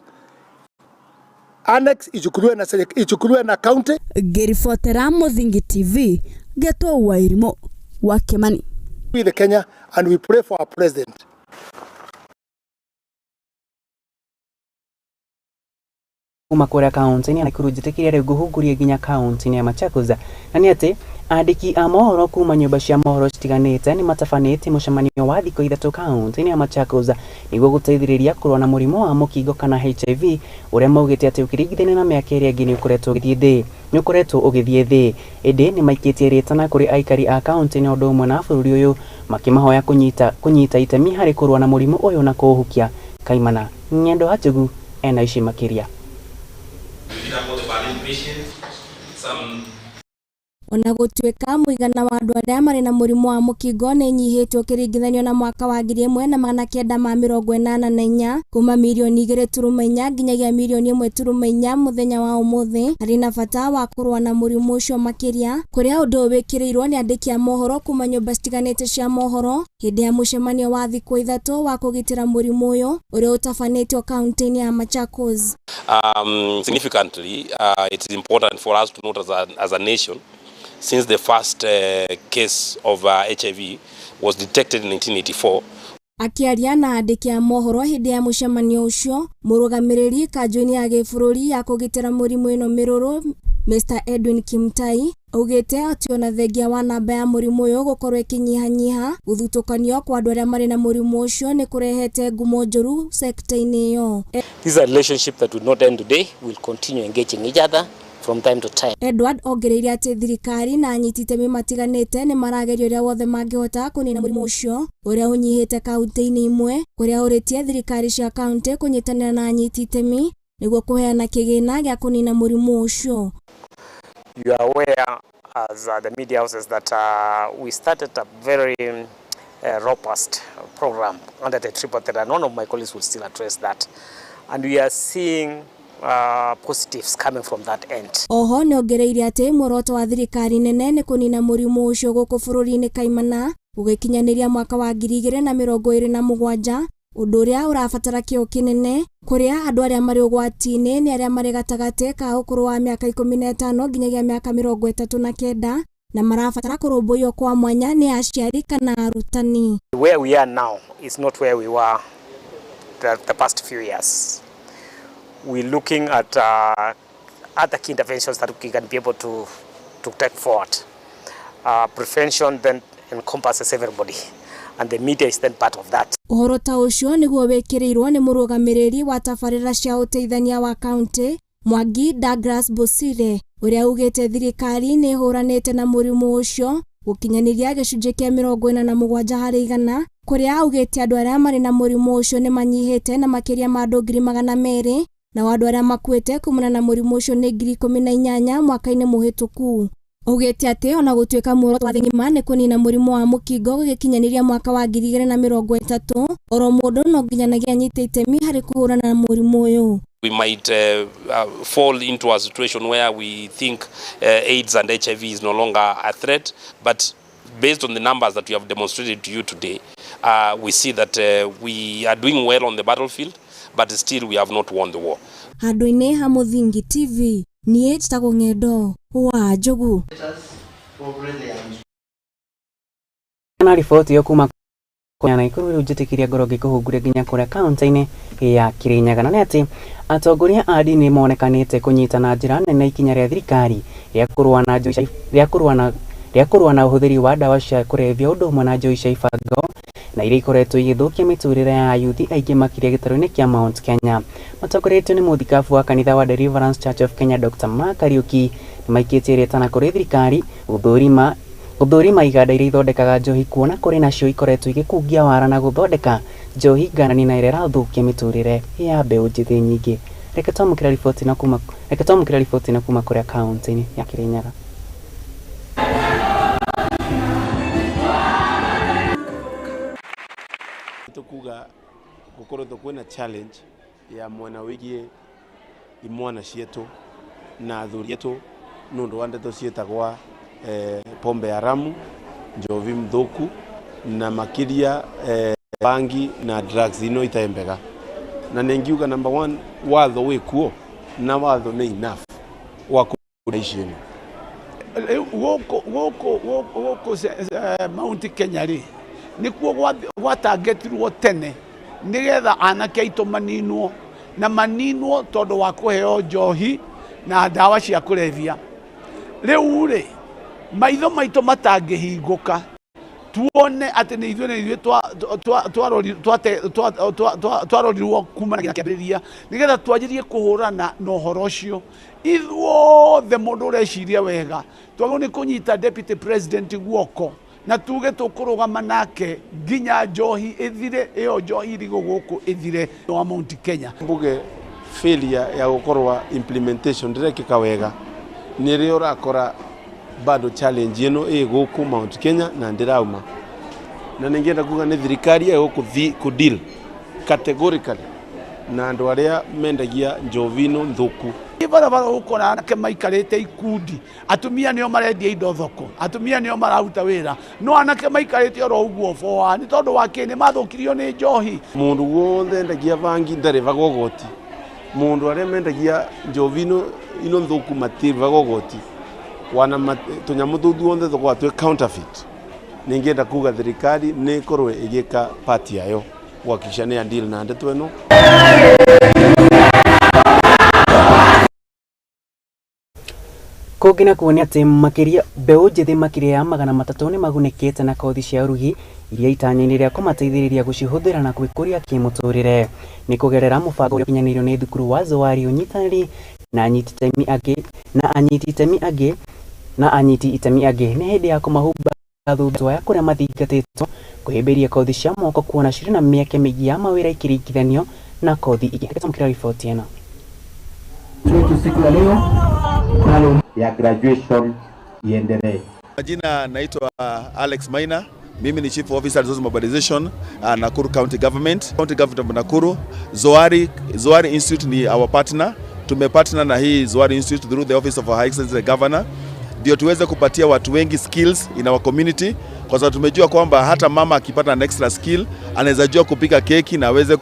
Annex ichukuliwe na ichukuliwe na county. Ngĩribotera Mũthingi TV Geto Wairimu wa Kimani. We the Kenya and we pray for our president. Kuma kũrĩa kaunti-inĩ ya Nakuru njĩtĩkĩria rĩu ngũhungurie nginya kaunti-inĩ ya Machakos na nĩ atĩ andĩki a mohoro kuma nyũmba cia mohoro citiganĩte nĩ matabanĩtie mũcemanio wa thikũ ithatũ kaunti-inĩ ya Machakos nĩguo gũteithĩrĩria kũrũa na mũrimũ wa mũkingo kana HIV ũrĩa maugĩte atĩ ũkĩringithania na mĩaka ĩrĩa ĩngĩ nĩ ũkoretwo ũgĩthiĩ thĩ ĩndĩ nĩ maikĩtie rĩtana kũrĩ aikari a kaunti na ũndũ ũmwe na bũrũri ũyũ makĩmahoya kũnyita itemi harĩ kũrũa na mũrimũ ũyũ na kũũhukia. Kaimana Ng'endo Hachugu ena ici makĩria. Ona gũtuĩka mũigana wa andũ arĩa marĩ na mũrimũ wa mũkingo nĩ ĩnyihĩte ũkĩringithanio na mwaka wa 1984 kuma mirioni 2.4 nginyagia mirioni 1.4 mũthenya wa ũmũthĩ, harĩ na bata wa kũrũa na mũrimũ ũcio makĩria kũrĩa ũndũ ũyũ wĩkĩrĩirwo nĩ andĩki a mohoro kuma nyũmba citiganĩte cia mohoro hĩndĩ ya mũcemanio wa thikũ ithatũ wa kũgitĩra mũrimũ ũyũ ũrĩa ũtabanĩtio kaunti-inĩ ya Machakos. Significantly, it is important for us to note as a nation, since the first case of HIV was detected in 1984. Akiaria na andĩki a mohoro hĩndĩ ya mũcemanio ũcio, mũrũgamĩrĩri kanjũ-inĩ ya gĩbũrũri ya kũgitĩra mũrimũ ĩno mĩrũrũ Mr Edwin Kimtai augĩte atĩ ona thengia wa namba ya mũrimũ ũyũ gũkorwo ĩkĩnyihanyiha, gũthutũkanio kwa andũ arĩa marĩ na mũrimũ ũcio nĩ kũrehete ngumo njũru sekta-inĩ ĩyo. This is a relationship that will not end today. We'll continue engaging each other from time to time. Edward ongereire atĩ thirikari na anyiti itemi matiganĩte nĩ marageria ũrĩa wothe mangĩhota kũnina mũrimũ ũcio ũrĩa ũnyihĩte kaunti-inĩ imwe, kũrĩa ũrĩtie thirikari cia kaunti kũnyitanĩra na anyiti itemi nĩguo kũheana kĩgĩna gĩa kũnina mũrimũ ũcio. You are aware as the media houses that we started a very robust program under the triple threat, and one of my colleagues will still address that, and we are seeing positives coming from that end. Oho nĩongereire atĩ muoroto wa thirikari nene nĩ kũnina mũrimũ ũcio gũkũ bũrũri-inĩ kaimana ũgĩkinyanĩria mwaka wa 2027, ũndũ ũrĩa ũrabatara kĩo kĩnene kũrĩa andũ arĩa marĩ ũgwati-inĩ nĩ arĩa marĩ gatagatĩ ka ũkũrũ wa mĩaka 15 nginyagia mĩaka 39 na marabatara kũrũmbũiyo kwa mwanya nĩ aciari kana arutani. Where we are now is not where we were the past few years. We're looking at other key interventions that we can be able to take forward. Prevention then encompasses everybody, and the media is then part of that. Ũhoro ta ũcio nĩguo wĩkĩrĩirwo nĩ mũrũgamĩrĩri wa tabarĩra cia ũteithania wa kaunti Mwangi Douglas Bosire, ũrĩa ugĩte thirikari nĩ ĩhũranĩte na mũrimũ ũcio gũkinyanĩria gĩcunjĩ kĩa 47% kũrĩa augĩte andũ arĩa marĩ na mũrimũ ũcio nĩ manyihĩte na makĩria ma andũ 200,000 na andũ arĩa makuĩte kumana na mũrimũ ũcio nĩ 18,000 mwaka-inĩ mũhĩtũku. Augĩte atĩ ona gũtuĩka muoroto wa thĩ ng'ima nĩ kũnina mũrimũ wa mũkingo gũgĩkinyanĩria mwaka wa 2030, oro mũndũ no nginyanagia anyite itemi harĩ kũhũrana na mũrimũ ũyũ. We might fall into a situation where we think AIDS and HIV is no longer a threat, but based on the numbers that we have demonstrated to you today, we see that we are doing well on the battlefield, but still we have not won the war. Handũ-inĩ ha Mũthingi TV, niĩ njĩtagwo Ng'endo wa Njogu. Na riboti ĩyo kuma ya Nakuru rĩu njĩtĩkĩria ngoro ngĩkũhungũria nginya kũrĩa kaunti-inĩ ya Kirinyaga, na nĩ atĩ atongoria a ndini nĩmonekanĩte kũnyita na njĩra nene ikinya rĩa thirikari rĩa kũrũa na ũhũthĩri wa ndawa cia kũrebia ũndũ ũmwe na njohi cia ibango na iria ikoretwo igĩthũkia mĩtũrĩre ya ayuthi aingĩ makĩria gĩtarũ-inĩ kĩa Mount Kenya. Matongoretio nĩ mũthikabu wa kanitha wa Deliverance Church of Kenya Dr. Mark Kariuki nĩmaikĩtie rĩtana kũrĩ thirikari gũthũrima iganda iria ithondekaga njohi kuona kũrĩ nacio ikoretwo igĩkungia wara na gũthondeka njohi nganani na ĩrĩa ĩrathũkia mĩtũrĩre ya mbeũ njĩthĩ nyingĩ. Reke twamũkĩre riboti na kuma kũrĩa kaunti-inĩ ya Kirinyaga. Tukuga gukoretwo kwina challenge ya mwena wigie imwana cietu na athuri etu nundu wa ndeto cietagwa pombe haramu, njovi mthuku na makiria bangi na drugs ino itaembega. Na ningiuga number 1 watho wikuo na watho ni enough wa kuishi ino gũkũ Mount Kenya rĩ nĩkuo gwatangetirwo tene nĩgetha anake aitũ maninwo na maninwo tondũ wa kũheo njohi na ndawa cia kũrebia. Rĩu rĩ maitho maitũ matangĩhingũka tuone atĩ nĩ ithuĩ twarorirwo kumana na kĩambĩrĩria nĩgetha twanjĩrie kũhũrana na ũhoro ũcio. Ithuothe mũndũ ũreciria wega twagĩrĩirwo nĩ kũnyita deputy president guoko na tuge tũkũrũgama nake nginya njohi ĩthire, ĩyo njohi irigũ gũkũ ĩthire wa Mount Kenya. Mbuge failure ya gũkorwa implementation ndĩrekĩka wega nĩrĩo ũrakora bado challenge ĩno ĩ gũkũ Mount Kenya na ndĩrauma. Na ningĩenda kuga nĩ thirikari ĩgũkũ kũ deal categorically na andũ arĩa mendagia njovi ĩno nthuku. Barabara ũkora anake maikarĩte ikundi, atumia nĩo marendia indo thoko, atumia nĩo mararuta wĩra, no anake maikarĩte oro ũguo boa nĩ tondũ wa kĩ? Nĩ mathũkirio nĩ njohi. Mũndũ wothe endagia bangi ndarĩhagwo goti, mũndũ arĩa mendagia njovi ĩno nthuku matirĩhagwo goti, wana tũnyamũ tũu tuothe tũkoragwo twĩ counterfeit. Ningĩenda kuga thirikari nĩ ĩkorwo ĩgĩka part yayo kuhakikisha nĩ ya deal na ndeto ĩno. Kũngĩ nakuo nĩ atĩ makĩria mbeũ njĩthĩ makĩria ya 300 nĩ magunĩkĩte na kothi cia ũrugi iria itanya-inĩ rĩa kũmateithĩrĩria gũcihũthĩra na gwĩkũria kĩmũtũrĩre. Nĩ kũgerera mũbango ũrĩa ũkinyanĩirio nĩ thukuru wa Zawari ũnyitanĩri na anyiti itemi angĩ nĩ hĩndĩ ya kũmahumba thutha ya kũrĩa mathingatĩtwo kũhĩmbĩria kothi cia moko kuona cirĩ na mĩeke mĩingĩ ya mawĩra ikĩringithanio na kothi ingĩ. Reke twamũkĩre riboti ĩno. Siku ya leo ya graduation iendelee. Majina naitwa Alex Maina. Mimi ni Chief Officer Resource Mobilization Nakuru County Government. County Government of Nakuru. Zoari Institute ni our partner. Tumepartner na hii Zoari Institute through the Office of Her Excellency the Governor, ndio tuweze kupatia watu wengi skills in our community, kwa sababu tumejua kwamba hata mama akipata an extra skill anaweza jua kupika keki na aweze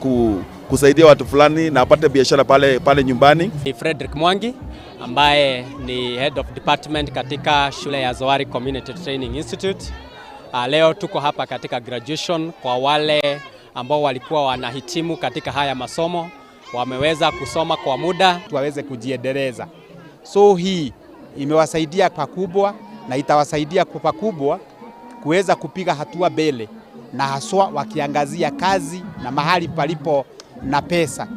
kusaidia watu fulani na apate biashara pale nyumbani. Ni Frederick Mwangi ambaye ni Head of Department katika shule ya Zoari Community Training Institute. Leo tuko hapa katika graduation kwa wale ambao walikuwa wanahitimu katika haya masomo, wameweza kusoma kwa muda waweze kujiendeleza. So hii imewasaidia pakubwa na itawasaidia kwa pakubwa kuweza kupiga hatua mbele, na haswa wakiangazia kazi na mahali palipo na pesa.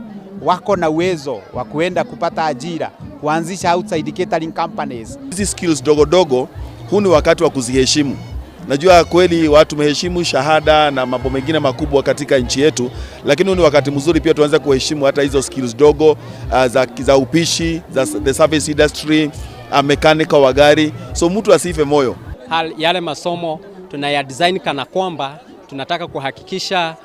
Wako na uwezo wa kuenda kupata ajira, kuanzisha outside catering companies. Hizi skills dogo dogo, huu ni wakati wa kuziheshimu. Najua kweli watu tumeheshimu shahada na mambo mengine makubwa katika nchi yetu, lakini huu ni wakati mzuri pia tuanze kuheshimu hata hizo skills dogo za upishi, za the service industry, mechanical wa gari. So mtu asife moyo. Yale masomo tunaya design kana kwamba tunataka kuhakikisha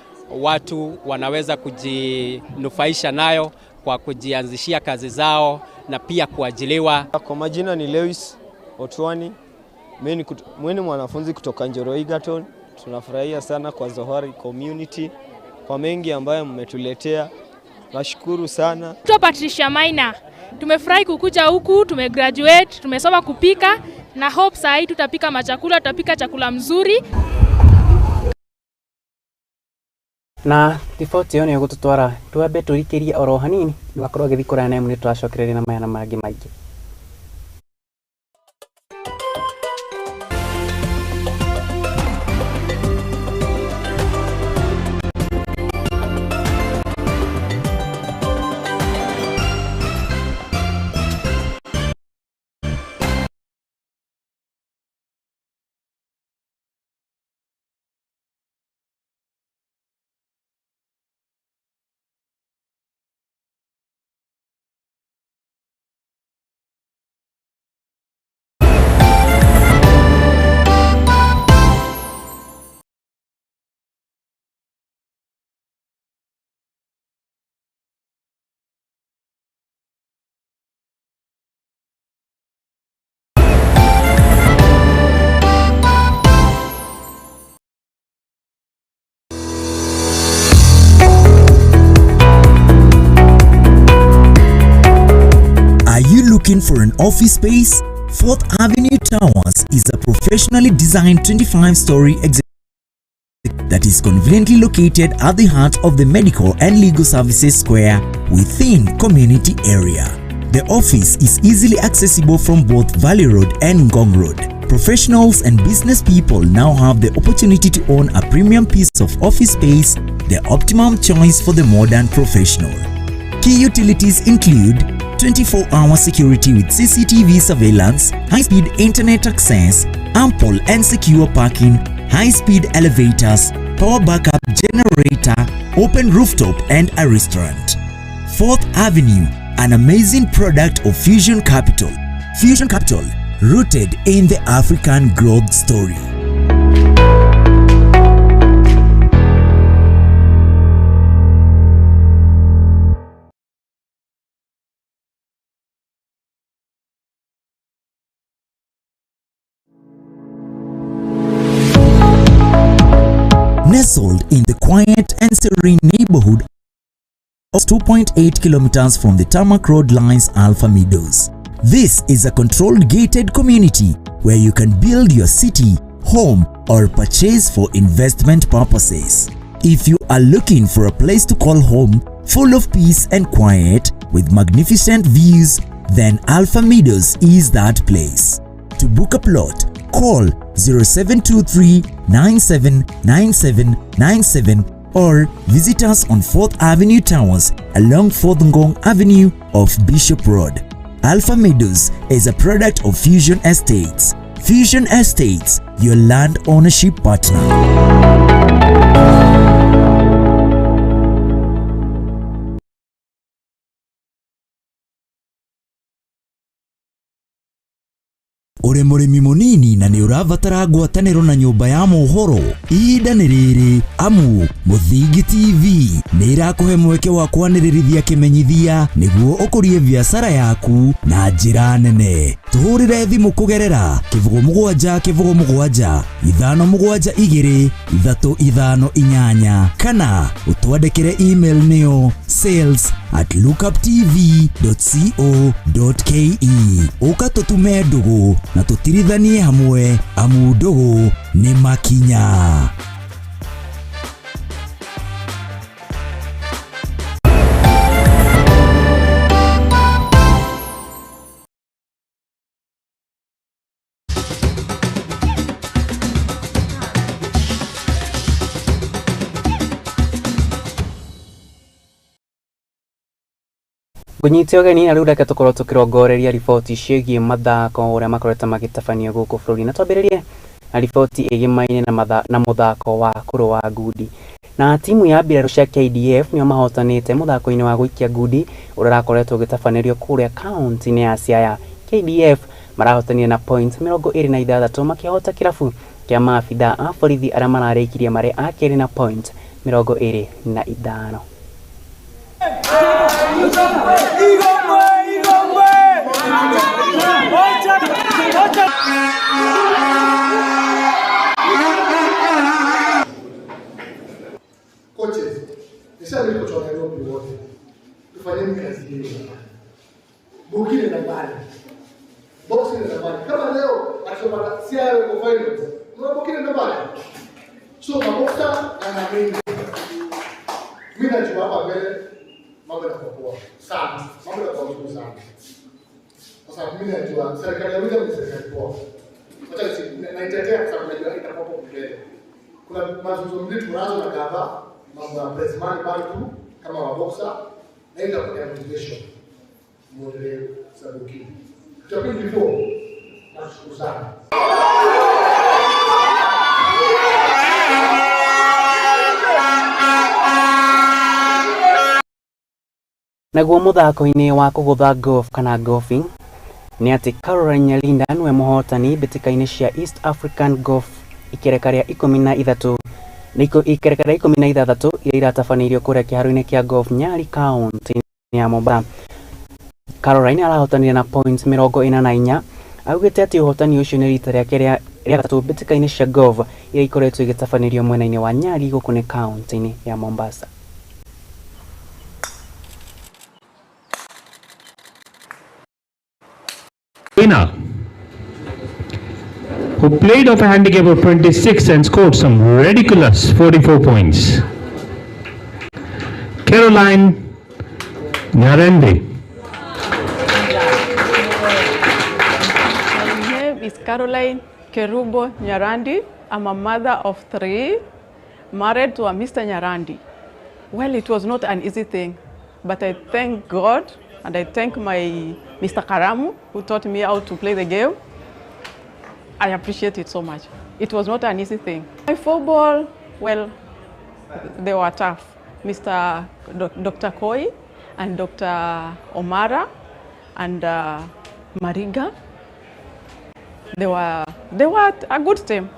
watu wanaweza kujinufaisha nayo kwa kujianzishia kazi zao na pia kuajiliwa. Kwa majina ni Lewis Otwani. Mimi ni mwanafunzi kutoka Njoro Egerton. Tunafurahia sana kwa Zohari Community kwa mengi ambayo mmetuletea. Nashukuru sana. Naitwa Patricia Maina. Tumefurahi kukuja huku, tumegraduate, tumesoma kupika na hope saa hii tutapika machakula, tutapika chakula mzuri. Na riboti ĩyo nĩyo gũtũtwara twambe tũrikĩrie oro hanini wakorwo agĩthiĩ kũraya na nĩ tũracokereria na maya na mangĩ maingĩ. Looking for an office space? 4th Avenue Towers is a professionally designed 25-story executive that is conveniently located at the heart of the Medical and Legal Services Square within community area. The office is easily accessible from both Valley Road and Ngong Road. Professionals and business people now have the opportunity to own a premium piece of office space, the optimum choice for the modern professional. Key utilities include 24-hour security with CCTV surveillance, high-speed internet access, ample and secure parking, high-speed elevators, power backup generator, open rooftop and a restaurant. 4th Avenue, an amazing product of Fusion Capital. Fusion Capital, rooted in the African growth story. Nestled in the quiet and serene neighborhood of 2.8 kilometers from the tarmac road lies Alpha Meadows. This is a controlled gated community where you can build your city, home or purchase for investment purposes. If you are looking for a place to call home, full of peace and quiet with magnificent views, then Alpha Meadows is that place. To book a plot, call 0723 979797 or visit us on 4th Avenue Towers along 4th Ngong Avenue off Bishop Road. Alpha Meadows is a product of Fusion Estates. Fusion Estates, your land ownership partner. Ũrĩ mũrĩmi mũnini na nĩ ũrabatara ngwatanĩro na nyũmba ya mohoro, ihinda nĩ rĩrĩ amu Mũthingi TV nĩ ĩrakũhe mweke wa kwanĩrĩrithia kĩmenyithia nĩguo ũkũrie biacara yaku na njĩra nene. Tũhũrĩre thimũ kũgerera 07 07 5 7 2 3 5 8 kana ũtwandĩkĩre email nĩyo sales@lookuptv.co.ke. Ũka tũtume ndũgũ na tũtirithanie hamwe amu ndũgũ nĩ makinya. Ngũnyite ũgeni na rĩu reke tũkorwo tũkĩrongoreria riboti ciĩgiĩ mathako ũrĩa makoretwo magĩtabanio gũkũ bũrũri, na twambĩrĩrie na riboti ĩgĩmaine na mũthako wa kũrũa ngundi. Na timu ya mbirarũ cia KDF nĩo mahotanĩte mũthako-inĩ wa gũikia ngundi ũrĩa ũrakoretwo ũgĩtabanĩrio kũrĩa kaunti-inĩ ya Siaya. KDF marahotanire na points 26 makĩhota kĩrabu kĩa maabitha a borithi arĩa mararĩkirie marĩ a kerĩ na point 25. Coaches, nishauri kocha wa Nairobi wote, tufanyeni kazi hiyo. Bukini na mbali, boxing na mbali. Kama leo akisema Siaya yuko finals, una Bukini na mbali. So maboxer anaamini. Mimi najua hapa mbele mambo yanakuwa poa sana, mambo yanakuwa mazuri sana. Kwa sababu mimi najua serikali ya William ni serikali poa. Wacha naitetea kwa sababu najua itakuwa hapo mbele. Kuna mazungumzo mbili tunazo na gava, mambo ya press money bado tu kama maboxer na ile ya motivation. Muendelee Sabuki. Kitu cha pili before, nashukuru sana. Naguo mũthako-inĩ wa kũgũtha golf kana golfing nĩ atĩ Caroline Nyalinda nĩwe mũhotani mbĩtĩka-inĩ cia East African Golf ikereka rĩa 13 ikereka rĩa 16 iria iratabanĩirio kũrĩa kĩharo-inĩ kĩa golf Nyali kaunti ya Mombasa. Caroline arahotanire na points 44, augĩte atĩ ũhotani ũcio nĩ rita rĩake rĩa gatatũ mbĩtĩka-inĩ cia golf iria ikoretwo igĩtabanĩrio mwena-inĩ wa Nyali gũkũ nĩ kaunti-inĩ ya Mombasa. Winner, who played off a handicap of 26 and scored some ridiculous 44 points, Caroline Nyarandi. My name is Caroline Kerubo Nyarandi. I'm a mother of 3, married to a Mr. Nyarandi. Well, it was not an easy thing, but I thank God and I thank my Mr. Karamu, who taught me how to play the game. I appreciate it so much. It was not an easy thing. My football, well, they were tough. Mr. Dr. Koi and Dr. Omara and Mariga, they were a good team.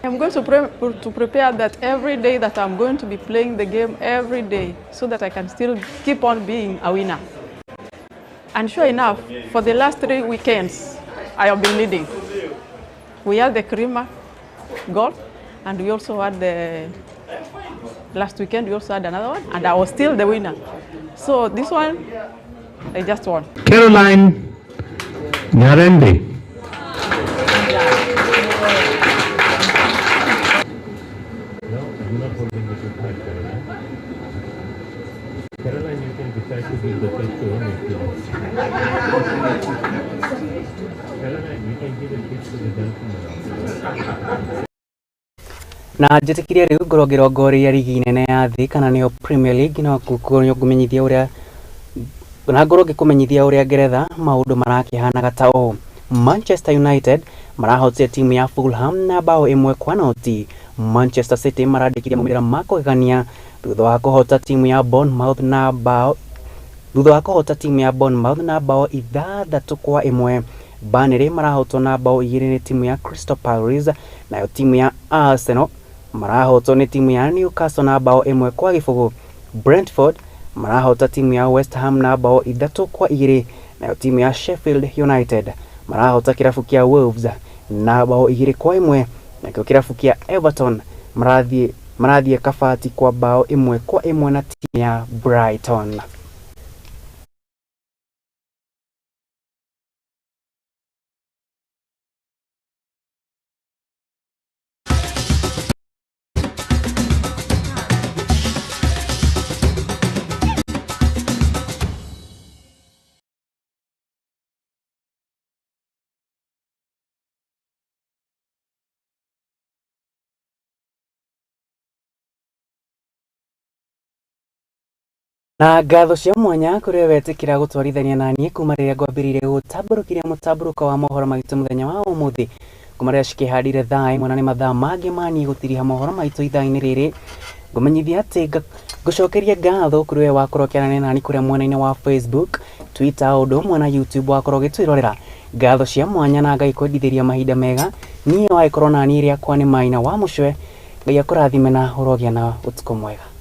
I'm going to prepare that every day that I'm going to be playing the game every day so that I can still keep on being a winner. And sure enough, for the last 3 weekends, I have been leading. We had the Krima golf, and we also had the last weekend, we also had another one, and I was still the winner. So this one, I just won. Caroline Nyarandi. No, I'm not holding it with my Caroline. Caroline, you can decide to give the test to him if you want. Caroline, you can give a gift to the gentleman. Na njĩtĩkirie rĩu ngorwo ngĩrongoreria rigi nene ya thĩ kana nĩyo Premier League, no ngũmenyithia ũrĩa na ngorwo ngĩkũmenyithia ũrĩa Ngeretha maũndũ marakĩhanaga ta ũũ. Manchester United marahotire timu ya Fulham na bao 1-0. Manchester City marandĩkirie maumĩrĩra ma kũgegania thutha wa kũhota timu ya Bournemouth na bao 6-1. Burnley marahotwo na bao 2 nĩ timu ya Crystal Palace, nayo timu ya Arsenal marahotwo nĩ timu ya Newcastle na bao 1-0. Brentford marahota timu ya West Ham na bao 3-2, nayo timu ya Sheffield United marahota kĩrabu kĩa Wolves na bao 2-1, nakĩo kĩrabu kĩa Everton marathiĩ kabati kwa bao 1-1 na timu ya Brighton. Na ngatho cia mwanya kũrĩ we wetĩkĩra gũtwarithania na niĩ kuma rĩrĩa ngwambĩrĩirie gũtambũrũkĩria mũtambũrũko wa mohoro maitũ mũthenya wa ũmũthĩ, kuma rĩrĩa cikĩhandire thaa 1, na nĩ mathaa mangĩ maniĩ gũtiriha mohoro maitũ ithaa-inĩ rĩrĩ. Ngũmenyithia atĩ ngũcokeria ngatho kũrĩ we wakorwo ũkĩaranĩria nani kũrĩa mwena-inĩ wa Facebook, Twitter, ũndũ ũmwe na YouTube wakorwo ũgĩtwĩrorera. Ngatho cia mwanya na Ngai kwendithĩria mahinda mega. Niĩ wagĩkorwo nani rĩakwa nĩ Maina wa Mũcwe. Ngai akũrathime na ũrogĩa na ũtukũ mwega.